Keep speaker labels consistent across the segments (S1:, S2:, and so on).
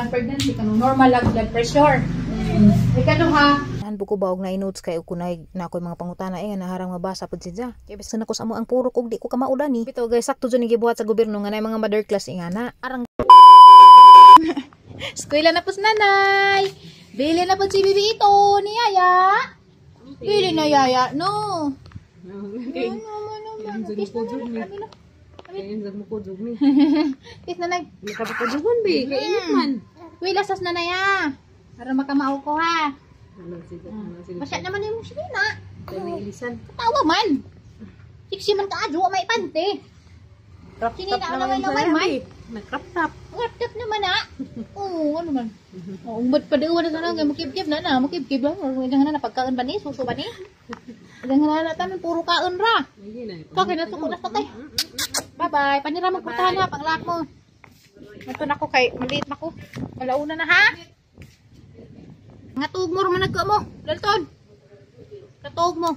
S1: ang pregnancy, kanang normal ang blood pressure. Ikaduha,
S2: Nahan ko ba og na notes kay kunay na ako'y mga pangutana eh nga naharang mabasa pud siya. Kay bisan ako sa amo ang purok og di ko kamao dani. Bitaw guys, sakto jud ni gibuhat sa gobyerno nga nay mga mother class ingana. Arang
S1: Eskwela na po si nanay. Bili na po si Bibi ito ni Yaya. Bili na Yaya, no. Ano naman naman. Kiss na nanay. Kami na. Kiss nanay.
S3: Nakapapadugon be, kay init man.
S1: Wila sas nanay ha. Para makamao ko ha. Masya naman yung sinina. Katawa man. Siksi man ka adyo, may pante. Sinina naman naman man.
S3: Nag-crop top.
S1: Laptop naman ah. Oo, ano man. Oo, ba't pa daw na sana makib-kib na na, makib-kib lang. Or nga na pagkaon ba ni, suso ba ni? Nga na tamin puro kaon ra. Kaya na suko na patay. Bye-bye. Panira mo putahan ha, panglak mo. Ito na ko kay maliit na ko. Malauna na ha. Nga tuog mo ruman nagka mo. Dalton. Katuog mo.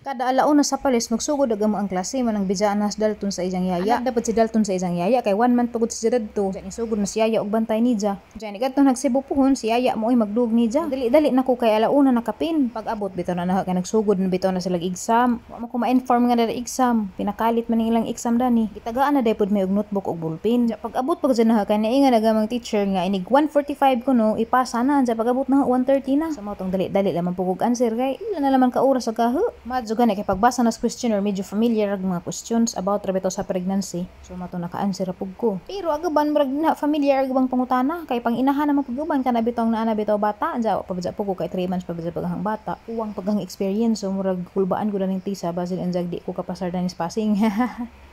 S2: Kada alauna sa palis magsugod ag amo ang klase man ang bidjaan nas Dalton sa iyang yaya. Anak dapat si Dalton sa iyang yaya kay one month pagod si dadto. Diyan isugod na si yaya og bantay niya. Diyan igadto nagsibo puhon si yaya mo ay magdug niya. Dali-dali na ko kay alauna nakapin. Pag abot bitaw na na kay nagsugod na bitaw na sila exam. Wa man ko ma-inform nga dala exam. Pinakalit man ning ilang exam dani. Gitagaan na day pud may og notebook og ballpen. Diyan pag abot pag dyan na kay nainga na gamang teacher nga inig 1:45 ko no ipasa na. Diyan pag abot na 1:30 na. Sa mao tong dali-dali lamang pugog answer kay ila na laman ka oras sa kaho. Madyo gani kay pagbasa nas questionnaire medyo familiar ag mga questions about ra bitaw sa pregnancy. So mao to naka-answer ra pug ko. Pero agaban murag na familiar ag bang pangutana kay pang inahan naman pug uban kana bitaw naa na bitaw bata. Anja pa ba pug ko kay 3 months pa ba paghang bata. Uwang paghang experience, so murag kulbaan ko na ning tisa basin anjag di ko kapasar danis passing.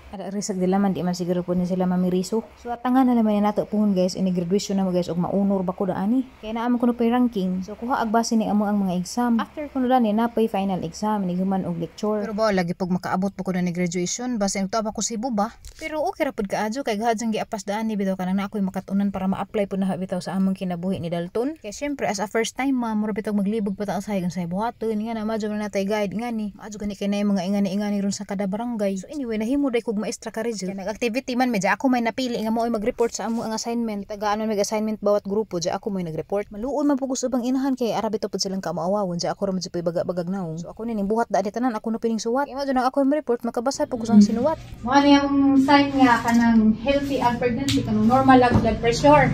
S2: Ara risag dila man di man siguro po ni sila mamiriso. So atanga na naman ni nato puhon guys, ini graduation na mo guys og maunor ba ko daani. Kay naa man kuno pay ranking. So kuha ag base ni amo ang mga exam. After kuno dani na pay final exam ni human og lecture. Pero ba lagi pag makaabot pa ko na ni graduation basin to pa ko Cebu ba. Pero okay ra pud kaadyo kay gahadyang giapas daan ni bitaw kanang na ako'y makatunan para ma-apply pud na bitaw sa among kinabuhi ni Dalton. Kay syempre as a first time ma mura bitaw maglibog pa ta sa sa buhaton nga na madyo man natay guide nga ni. Maadyo gani kay na mga ingani-ingani ron sa kada barangay. So anyway, nahimo day kog maestra ka rin. Kaya nag-activity man medyo ako may napili nga mo ay mag-report sa amo ang assignment. Tagaan man mag-assignment bawat grupo, dya ako may nag-report. Maluon man pugos ubang inahan kay arabi to pud silang kamaawawon, dya ako ra man jud bagag-bagag naong. So ako ni buhat da tanan ako na pining suwat. Kaya mo ako yung report makabasa pugos ang sinuwat.
S1: Mo ano yung sign nga kanang healthy ang pregnancy, kanang normal ang blood pressure.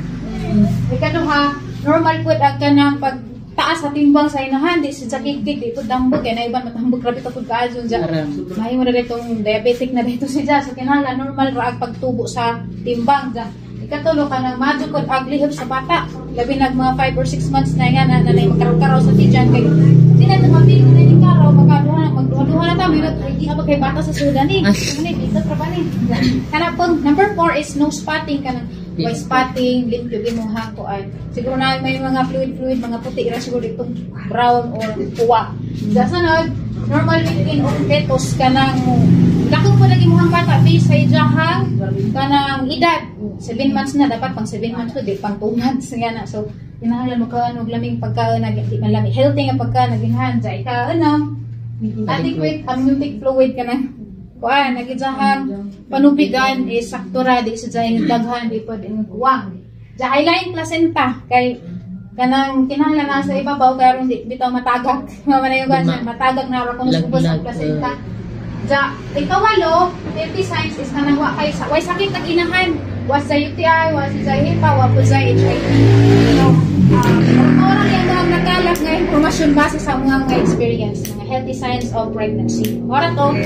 S1: Ikaduha, normal pud ang kanang pag taas sa timbang sa inahan, di siya kikik, di pud dambog, kaya na iban matambog grabe to pud kaadyo dya. Mahimo na ditong diabetic na dito si dya. So kinahanglan normal ra ang pagtubo sa timbang dya. Ikatulo, kanang madyo pud ang lihok sa bata. Labi nag mga 5 or 6 months na nga na nanay magkaraw-karaw sa tiyan kay di na tumapili na ning karaw makaduha magduha-duha na ta may di ka kay bata sa sudan ni. Ano dito tra ni. Kana pong number 4 is no spotting, kanang way spotting, limpyo gimuhang kuan. Siguro na may mga fluid-fluid, mga puti ra siguro itong brown or kuwa. Sa sunod, normal weight gain of fetus, kanang dako po lagi muhang bata based sa iyahang kanang edad. 7 months na dapat pang 7 months ko di pang 2 months nga na. So kinahanglan mo ka og laming pagkaon na di man lami healthy nga pagkaon na ginhan sa ika ano adequate amniotic fluid kanang kuan nagijahang panubigan is sakto ra di sa jay daghan di pod ing kuwang. Jahay lain placenta kay kanang kinahanglan na sa ibabaw karon di bitaw matagak. Mao man yung kuan matagak na ra kung subos ang placenta. Ja, ikawalo, healthy signs is kanang wa kay way sakit ang inahan, wa sa UTI, wa sa HIPA, wa po sa HIV. So, mao ra yung mga nakalap nga impormasyon base sa mga experience, mga healthy signs of pregnancy. Ora to.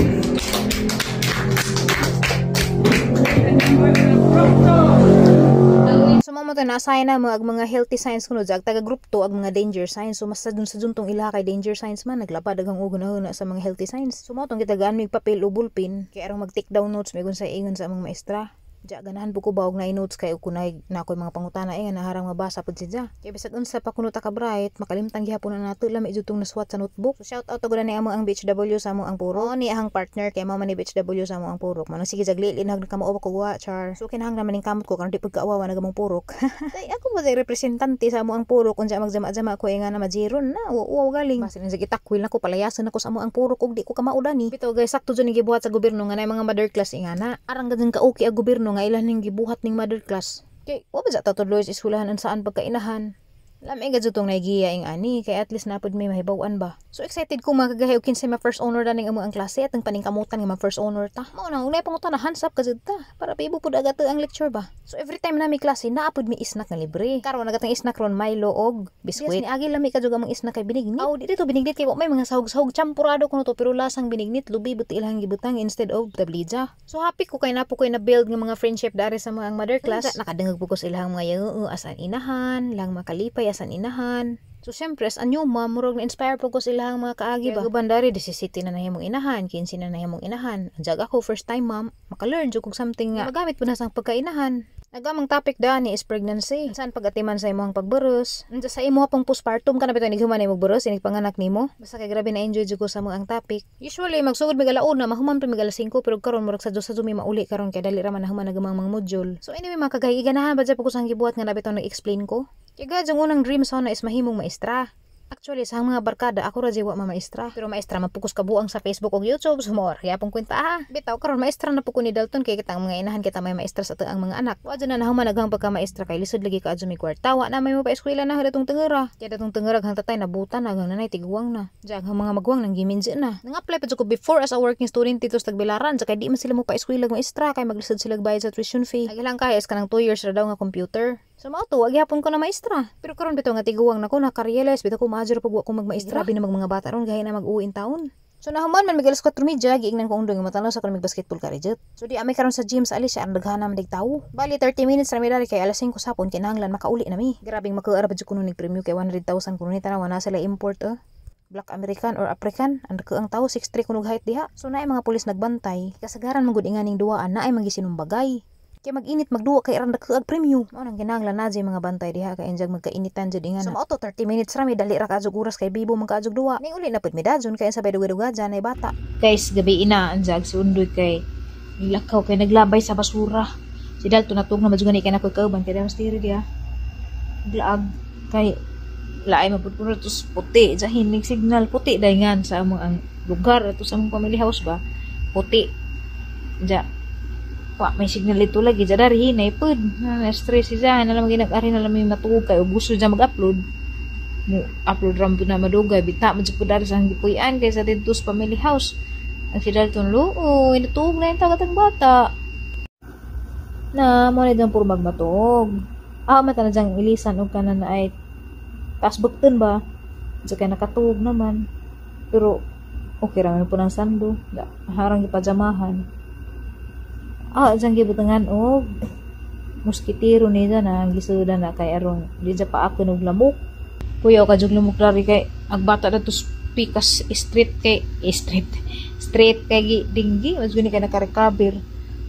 S2: So mo to na-assign na mga mga healthy signs kuno jag taga group 2 ag mga danger signs. So mas sa dun tong ilaha kay danger signs man naglapad daghang ugon na sa mga healthy signs. So mo tong gitagaan mig papel o ballpen kay arang mag take down notes may sa ingon sa among maestra. Diya ganahan po ko ba og na notes kay kunay na ako'y mga pangutana eh nga naharang mabasa pud siya. Kay bisag unsa pa kuno ta ka bright makalimtan gihapon na nato lami jud tong nasuwat sa notebook. So shout out og ni among ang BHW sa among ang puro. Ni ahang partner kay mao man ni BHW sa among ang purok. Manong sige jag lili nag kamao ko wa char. So kinahanglan man ning kamot ko karon di pud kaawawa na gamong purok. Ay ako ba representante sa among ang purok unsa magjama-jama ko eh nga na majiron na wa galing. Basin sige takwil nako palayasan nako sa among ang purok og di ko kamao dani. Bitaw guys sakto jud ni gibuhat sa gobyerno nga nay mga mother class ingana. Arang gadun ka okay ang gobyerno nga ilan ning gibuhat ning mother class. Kay wa ba sa tudloy sa eskwelahan unsaan pagkainahan. Lami gud tong naigiya ing ani kay at least napud may mahibaw-an ba. So excited ko, mga kagahi, og kinsay ma first honor daning amo ang klase atong paningkamutan nga ma first honor ta. Mao nang unay pangutan na hands up ka jud ta para bibo pud agad ang lecture ba. So every time nami klase, naa pud mi snack nga libre. Karon nagatang snack ron, Milo og biskwit. Yes, ni agi lami ka jud among snack kay binignit. Aw, di dito binignit kay wa may mga sahog-sahog, champurado kuno to pero lasang binignit, lubi buti ilang gibutang instead of tablija. So happy ko kay napo koy na build nga mga friendship dari sa mga mother class. Nakadungog po ko sa ilang mga yango asan inahan, lang makalipay asan inahan. So syempre as a new mom, murag na-inspire po ko sa ilang mga kaagi ba. Kaya dari 17 na nahimong inahan, 15 na nahimong inahan. Anjag ako first time mom, maka-learn jud kog something nga magamit po na sa pagkainahan. Nagamang topic dani is pregnancy. Saan pag-atiman sa imong pagburos? Unsa sa imo pong postpartum ka na bitaw inighuman imong buros, inig panganak nimo? Basta kay grabe na enjoy jud ko sa mga ang topic. Usually magsugod mig alauna, mahuman pa mig alas 5, pero karon murag sa sa mi mauli karon kay dali ra man nahuman nagamang mga module. So anyway, mga kagay, ganahan ba jud ko sa gibuhat nga na bitaw nag-explain ko? Kay gad ang unang dream sana is mahimong maestra. Actually, sa mga barkada, ako ra wa maestra. Pero maestra, mapukus ka buang sa Facebook ug YouTube, so mao kaya pong kwenta ha. Bitaw, karon maestra na po ko ni Dalton kay kitang mga inahan kita may maestra sa ang mga anak. Wa na nahuman naghang pagka maestra kay lisod lagi ka adyo may kwarta. Wa na may mo pa eskwela na datong tengera. Kaya datong tengera hang tatay nabutan na hang nanay tiguang na. Diya ang mga maguwang nang giminji na. Nang-apply pa ko before as a working student dito sa Tagbilaran, kay di man sila mo pa eskwela maestra kay maglisod sila bayad sa tuition fee. Ang ilang kaya is kanang 2 years ra daw nga computer. So mao to, wag gyapon ko na maestra. Pero karon bitaw nga tiguang na ko, naka-realize bitaw ko major pag wa ko magmaestra. Grabe na mag mga bata ron gahi na mag-uwi in taon. So nahuman man mig alas 4:30, giingnan ko undong nga matanaw sa karon mig basketball ka reject. So di ami karon sa gym sa Alicia, ang daghana man dig tawo. Bali 30 minutes ra mi dari kay alas 5 sa hapon kinahanglan makauli na mi. Grabing makaara pa jud kuno nig premyo kay 100,000 kuno ni, tanawa na sila import eh. Black American or African ang dako ang tawo, 6'3 kuno height diha. So naay mga pulis nagbantay. Kasagaran man gud inganing duwaan naay magisinumbagay. Kay mag-init magduwa kay aran dako ag premyo. Mao nang kinahanglan na jay mga bantay diha kay injag magkainitan jud ingana. So mao to, 30 minutes ra mi, dali ra kaadjog oras kay bibo man kaadjog duwa. Ning uli na pud mi dajon kay sa duga-duga dyan ay bata.
S3: Guys, gabi ina anjag si Undoy kay nilakaw kay naglabay sa basura. Si Dalton natug na madjugan kay nakoy kauban kay damas diri diya. Glaag kay laay mapud kuno tos puti sa hinig signal, puti dayngan sa among ang lugar ato sa among family house ba, puti ja, wa may signal ito lagi ja dari hinay pud na stress si ja na lang ginag-ari na lang may matuog kay gusto ja mag-upload, mo upload ram pud na madugay bita man jud pud dari sa gipuy-an kay sa didto sa family house. Ang si Dalton lo, oh, inatuog na yung tagatang bata na mo na dyan puro magmatuog. Ah, mata na diyang ilisan og kanan na ay taas bukton ba. Diyan kay nakatuog naman. Pero okay ra man po ng sando. Harang gipajamahan. Ah, diyang gibutangan og moskitero ni dyan na gisuda na kay aron di dyan pa ako og lamok. Kuya ka jug lamok dari kay ag bata na to pikas street kay street street kay gi dinggi mas guni kay naka-recover.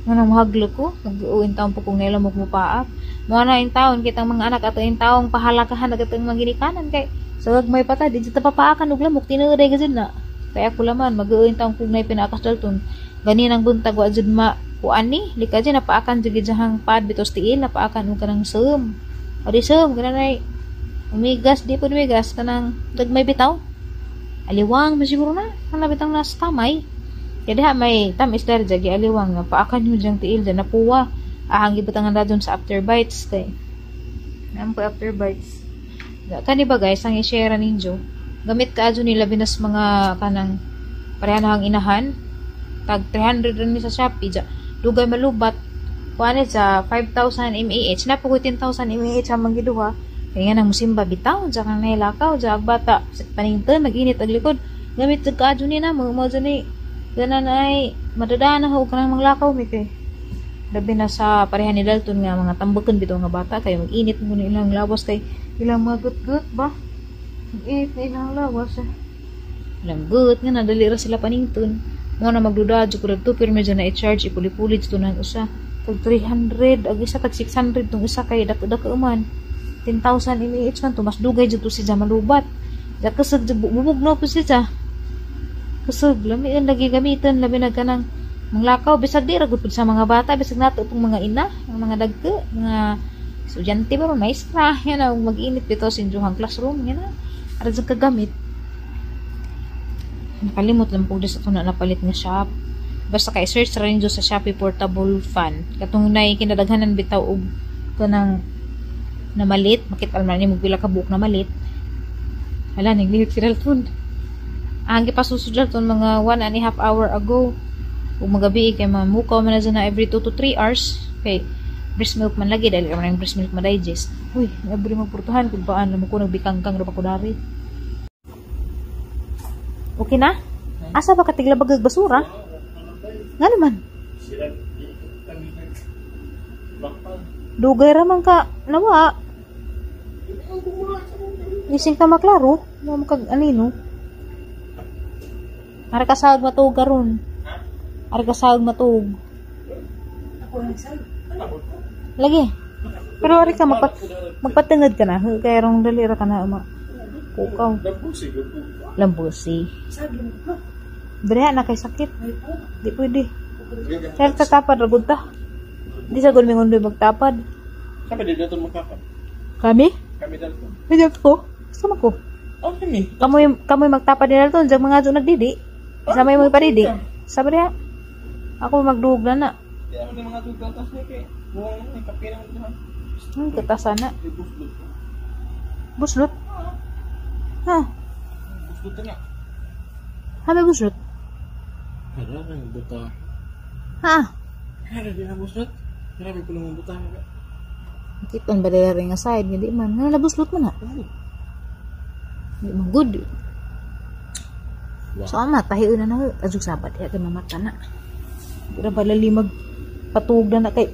S3: Ano mahaglo ko, mag-uwin taon po kung nilamok mo paak. Mo na in taon kitang mga anak ato in taong pahalakahan agatong mga ginikanan kay sa may pata di ta papaakan og lamok tinuoday ka jud na. Kaya ako laman mag-uwin taon kung nay pinaakas Dalton. Gani nang buntag wa jud ma kuan ni lika jud napaakan jud gidjahang pad bitos tiil napaakan og kanang sum. O di sum kanang umigas di pud umigas kanang gagmay bitaw. Aliwang masiguro na kana bitang nas kamay. Kaya diha may tamis dari jagi aliwang nga paakan mo diyang tiil dyan napuwa. Ah, ang gibutangan na dun sa after bites kay. Naam ko after bites. Kani ba guys, ang i-share ninyo. Gamit ka adyo nila binas mga kanang pareha na ang inahan. Tag 300 rin ni sa Shopee. Dya, dugay malubat. Kuan sa 5,000 mAh. Napo ko 10,000 mAh ang manggiduha. Kaya nga nang musimba bitaw, dya kang nahilakaw, dya ag bata, paningtan, mag-init ag likod. Gamit ka adyo ni na, mga mo dyan ni ganan ay madadana ho kanang manglakaw mi kay labi na sa pareha ni Dalton nga mga tambakan bitaw nga bata kay mag-init mo na ilang lawas kay ilang mga gut-gut ba, mag-init na ilang lawas eh. Ilang gut nga nadali ra sila panington mo na magduda jud ko dagto, pero medyo na i-charge ipuli-puli dito na ang usa tag 300 ag isa tag 600 tong isa kay dako-dako man, 10,000 mAh man to, mas dugay jud to si malubat ja, kasag bubugno po siya, kusog lami ang lagi gamiton, labi na kanang manglakaw, bisag di ra gud pud sa mga bata, bisag nato pong mga ina, ang mga dagko, mga estudyante ba, maestra yan ang mag-init bitaw sa inyong classroom yan na ara jud kagamit. Nakalimot lang po sa na napalit nga shop, basta kay search ra ninyo sa Shopee portable fan katong nay kinadaghanan bitaw og Kanang namalit, makita man ni mo pila ka buok na malit. Hala, naglihok si Dalton. Ang gipasuso Dalton mga 1.5 hour ago. Ug magabi kay mamukaw man na dyan na every 2 to 3 hours. Kay breast milk man lagi dahil man ang breast milk ma-digest. Uy, every magpurtuhan kung paan mo ko nagbikangkang ra pa ko dari. Okay na? Asa ba ka tiglabag og basura? Nga naman.
S4: Sila, kami nag
S3: Dugay ra man ka nawa. Gising ka maklaro, mo kag anino. Ara ka sahag matuog karon. Ara ka sahag matuog. Lagi. Pero ari ka magpatungod ka na kay rong dali ra ka na ma. Pukaw.
S4: Lambusi,
S3: Lambusi. Direha na kay sakit. Di pwede. Kaya tatapad ra gud ta. Di sa gud mingundoy magtapad.
S4: Kami di dito magkapad.
S3: Kami?
S4: Kami dito.
S3: Hindi ko. Sama ko.
S4: Oh, kami.
S3: Kamoy kamoy magtapad nila to, diyan mga doon nagdidi. Sa may mga paridi. Sabi niya, ako magduog na na.
S4: Di naman yung mga tugatas niya kay. Buwang may kape naman dito.
S3: Katasan na.
S4: Di buslot.
S3: Buslot? Ha?
S4: Buslot na.
S3: Ha, may buslot?
S4: Hala, may buta.
S3: Ha?
S4: Hala, di na buslot. Grabe ko lang buta.
S3: Kiton ba dahil rin nga side? Hindi man. Ano na buslot mo na? Hindi man good.
S4: Wow.
S3: So ama, tahiyo na na. Azug sabat. Kaya kay mamata na. Hindi na pala limag patug na na kay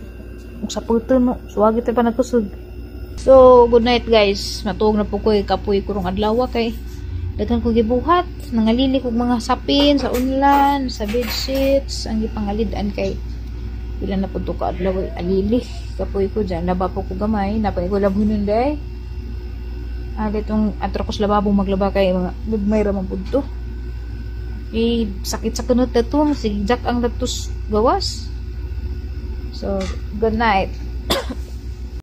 S3: ug sa puto no. Suwagi tayo pa nagkusog. So, good night, guys. Matuog na po ko eh. Kapoy ko rong adlaw kay daghan ko gibuhat. Nangalili kog mga sapin sa unlan, sa bedsheets, ang gipangalid-an kay pila na po to ka adlaw ay alili. Kapoy ko dyan. Laba po ko gamay. Napay ko labunon day. Ah, ditong atro ko sa lababo maglaba kay mga gagmay ra man pud to. Eh, sakit sa kunot na to. Sige, jack ang datos gawas. So, good night.